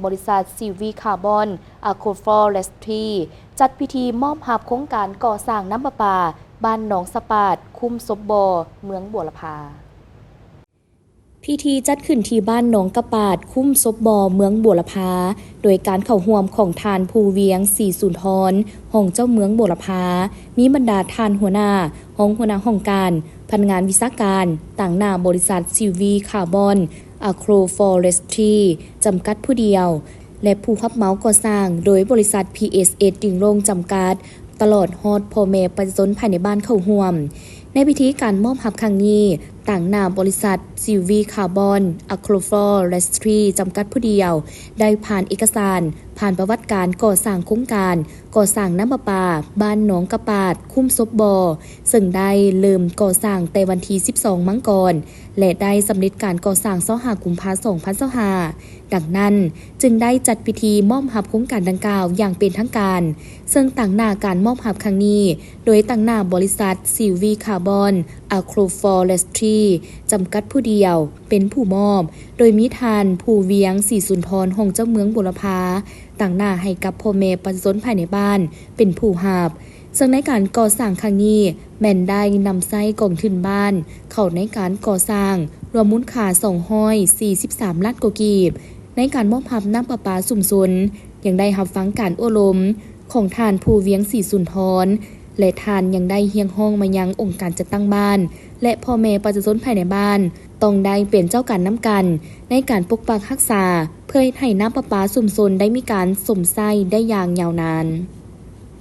ບໍລິສັດ ຊີວີ ຄາບອນ ອາໂຄຣຟອເຣສທຣີ ຈັດພິທີມອບຮັບໂຄງການກໍ່ສ້າງນ້ຳປະປາ ບ້ານໜອງສະປາດ ຄຸ້ມສົບບໍ່ ເມືອງບົວລະພາ. ພິທີຈັດຂຶ້ນທີ່ບ້ານໜອງກະປາດ ຄຸ້ມສົບບໍ່ ເມືອງບົວລະພາ ໂດຍການເຂົ້າຮ່ວມຂອງທ່ານ ພູວຽງ ສີສຸນທອນ ຮອງເຈົ້າເມືອງບົວລະພາ, ມີບັນດາທ່ານຫົວໜ້າ, ຮອງຫົວໜ້າຫ້ອງການ, ພະນັກງານວິຊາການ, ຕາງໜ້າບໍລິສັດ ຊີວີ ຄາບອນ ອາໂຄຣຟອເຣສທຣີ ຈຳກັດຜູ້ດຽວ ແລະ ຜູ້ຮັບເໝົາກໍ່ສ້າງໂດຍບໍລິສັດ ພີເອສເອ ຕິງໂລງ ຈຳກັດ, ຕະຫຼອດຮອດພໍ່ແມ່ປະຊາຊົນພາຍໃນບ້ານເຂົ້າຮ່ວມ. ໃນພິທີການມອບຮັບຄັ້ງນີ້, ຕາງໜ້າບໍລິສັດ ຊີວີ ຄາບອນ ອາໂຄຣຟອເຣສທຣີ ຈຳກັດຜູ້ດຽວ ໄດ້ຜ່ານເອກະສານ, ຜ່ານປະຫວັດການກໍ່ສ້າງໂຄງການ ກໍ່ສ້າງນ້ຳປະປາບ້ານໜອງກະປາດ ຄຸ້ມສົບບໍ່ ເຊິ່ງໄດ້ເລີ່ມກໍ່ສ້າງແຕ່ວັນທີສິບສອງ ມັງກອນ ແລະ ໄດ້ສຳເລັດການກໍ່ສ້າງ ຊາວຫ້າ ກຸມພາ ສອງພັນຊາວຫ້າ. ດັ່ງນັ້ນ, ຈຶ່ງໄດ້ຈັດພິທີມອບຮັບໂຄງການດັ່ງກ່າວຢ່າງເປັນທາງການ, ເຊິ່ງຕາງໜ້າການມອບຮັບຄັ້ງນີ້ ໂດຍຕາງໜ້າບໍລິສັດ ຊີວີ ຄາບອນ ອາໂຄຣຟອເຣສທຣີ ຈຳກັດຜູ້ດຽວ ເປັນຜູ້ມອບ, ໂດຍມີທ່ານ ພູວຽງ ສີສຸນທອນ ຮອງເຈົ້າເມືອງບົວລະພາ ຕາງໜ້າໃຫ້ກັບພໍ່ແມ່ປະຊາຊົນພາຍໃນບ້ານເປັນຜູ້ຮັບ. ເຊິ່ງໃນການກໍ່ສ້າງຄັ້ງນີ້ ແມ່ນໄດ້ນຳໃຊ້ກອງທຶນບ້ານເຂົ້າໃນການກໍ່ສ້າງ ລວມມູນຄ່າສອງຮ້ອຍສີ່ສິບສາມລ້ານກວ່າກີບ, ໃນການມອບຮັບນ້ຳປະປາຊຸມຊົນ ຍັງໄດ້ຮັບຟັງການໂອ້ລົມຂອງທ່ານ ພູວຽງ ສີສຸນທອນ ແລະ ທ່ານຍັງໄດ້ຮຽກຮ້ອງມາຍັງອົງການຈັດຕັ້ງບ້ານ ແລະ ພໍ່ແມ່ປະຊາຊົນພາຍໃນບ້ານ ຕ້ອງໄດ້ເປັນເຈົ້າການນຳກັນໃນການປົກປັກຮັກສາ ເພື່ອເຮັດໃຫ້ນ້ຳປະປາຊຸມຊົນໄດ້ມີການຊົມໃຊ້ໄດ້ຢ່າງຍາວນານ.